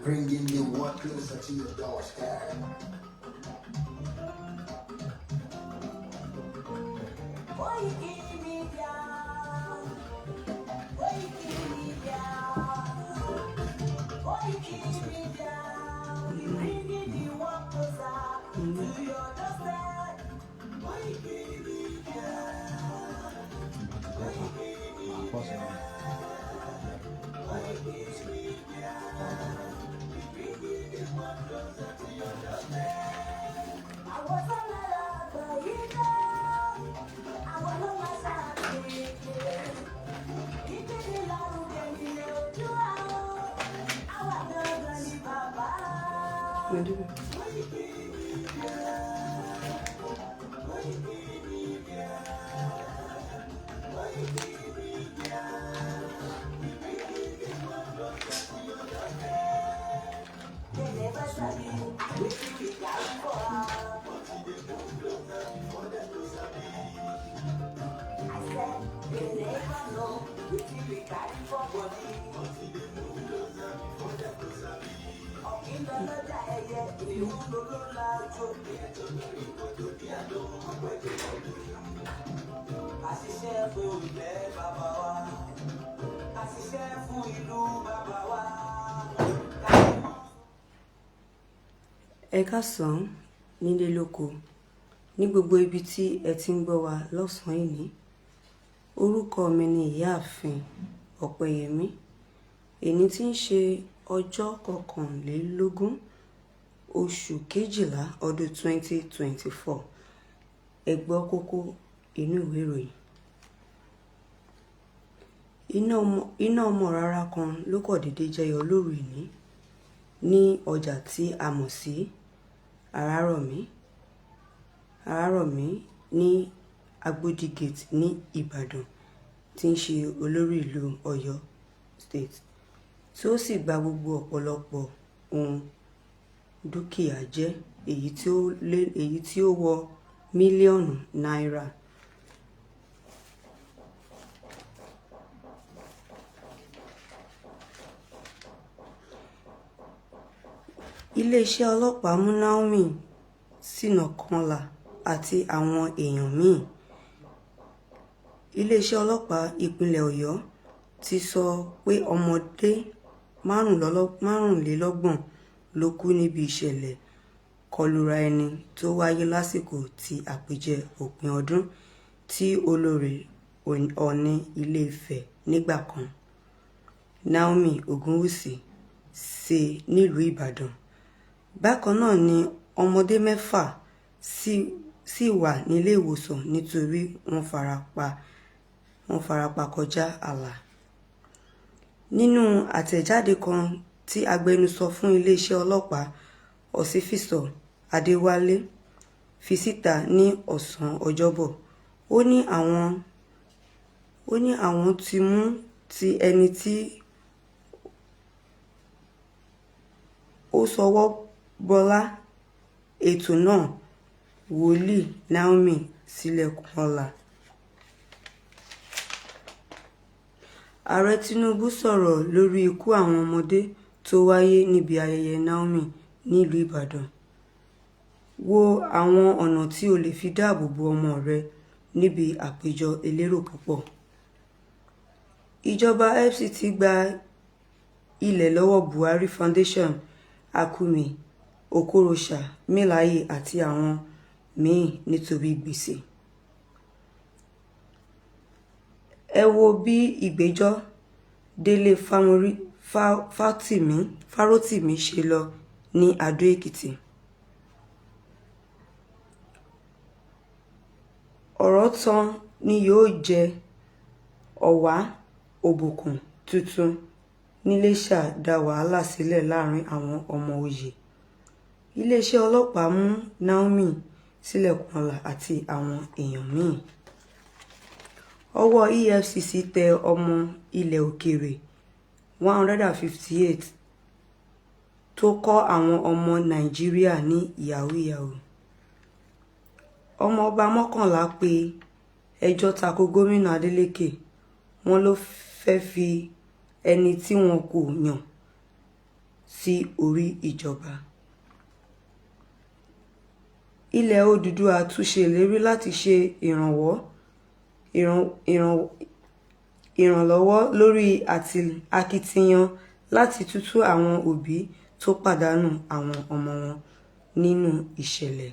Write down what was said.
Bringing the world closer to your doorstep. Koiki Media. Koiki Media. Koiki Media. We bringing the world closer to your doorstep. Koiki Media. Koiki Media. We bringing the world closer to your doorstep. Àwọn tó lára àgbà yìí dá. Àwọn ló máa ṣàkíyèsí. Ìkéde lárugẹ nílẹ̀ Oòduà o. Àwa gangan ni bàbá. Koiki Media. Koiki Media. Koiki Media. We bringing the world closer to your doorstep. They never sabi wetin we carry for heart. But e dey move closer before dem go sabi. I said they never know wetin we carry for body. But e dey move closer before dem go sabi. Ọ̀kín lọ́lọ́jà ẹyẹ ìlú ló lájò. Ètò lórí kòtò bí àdó ọgbẹ́jọ́ ọdún. A ṣiṣẹ́ fún ilẹ̀ bàbá wa. A ṣiṣẹ́ fún ìlú bàbá wa. Ẹ káàsán nílé lóko ní gbogbo ibi tí ẹ ti ń gbọ́ wa lọ́sàn-án yìí. Orúkọ mi ni Ìyáàfin Ọ̀pẹyẹmí. Èní tí ń ṣe ọjọ́ 21 oṣù kejìlá ọdún 2024. Ẹ gbọ́ kókó inú ìwé ìròyìn. Iná ọmọ rárá kan ló kọ̀ déédéé jẹyọ lóru ìní ní ọjà tí a mọ̀ sí Arárọ̀mí, Arárọ̀mí ní Agbodi Gate ní Ìbàdàn, tí ń ṣe olórí ìlú Ọ̀yọ́ State, tí ó sì gba gbogbo ọ̀pọ̀lọpọ̀ ohun dúkìá jẹ́ èyí tí ó wọ mílíọ̀nù náírà. Iléeṣẹ́ ọlọ́pàá mú Naomi Sinakola àti àwọn èèyàn míì. Iléeṣẹ́ ọlọ́pàá ìpínlẹ̀ Ọ̀yọ́ ti sọ pé ọmọdé 35 ló kú níbi ìṣẹ̀lẹ̀ kọlura ẹni tó wáyé lásìkò tí àpèjẹ òpin ọdún tí olórí Ọọ̀ni Ilé-Ifẹ̀ nígbà kan, Naomi Ògúnwùsì, ṣe nílùú Ìbàdàn. Bákan náà ni ọmọdé 6 sì wà nílé ìwòsàn nítorí wọ́n farapa kọjá ààlà. Nínú àtẹ̀jáde kan tí agbẹnusọ fún iléeṣẹ́ ọlọ́pàá Ọsifísọ̀ Adéwálé fi síta ní ọ̀sán Ọjọ́bọ̀, ó ní àwọn ti mú ti ẹni tí ó ṣọwọ́ bọlá ètò náà, Wòlíì Naomi Sílẹ̀kùnọlá. Ààrẹ Tinubu sọ̀rọ̀ lórí ikú àwọn ọmọdé tó wáyé níbi ayẹyẹ Naomi nílùú Ìbàdàn. Wo àwọn ọ̀nà tí o lè fi dáàbò bo ọmọ rẹ níbi àpéjọ elérò púpọ̀. Ìjọba FCT gba ilẹ̀ lọ́wọ́ Buhari Foundation, Akume, Okorocha, Melaye àti àwọn míì nítorí gbèsè. Ẹ wo bí ìgbẹ́jọ́ Délé Fárótìmí ṣe lọ ní Adó-Èkìtì. Ọ̀rọ̀ tán ni yóò jẹ́ Ọ̀wá Òbòkun tuntun nIléṣà dá wàhálà sílẹ̀ láàrin àwọn ọmọ òye. Iléeṣẹ́ ọlọ́pàá mú Naomi Sílẹ̀kùnọlá àti àwọn èèyàn míì. Ọwọ́ EFCC tẹ ọmọ ilẹ̀ òkèèrè 158 tó kọ́ àwọn ọmọ Nàìjíríà ní yahoo yahoo. Ọmọọba 11 pe ẹjọ́ tako gómìnà Adeleke, wọ́n ló fẹ́ fi ẹni tí wọn kò yàn sí orí ìjọba. Ilẹ̀ Odùduwà tún ṣèlérí láti ṣe ìrànlọ́wọ́ lórí akitiyan láti tú àwọn òbí tó pàdánù àwọn ọmọ wọn nínú ìṣẹ̀lẹ̀.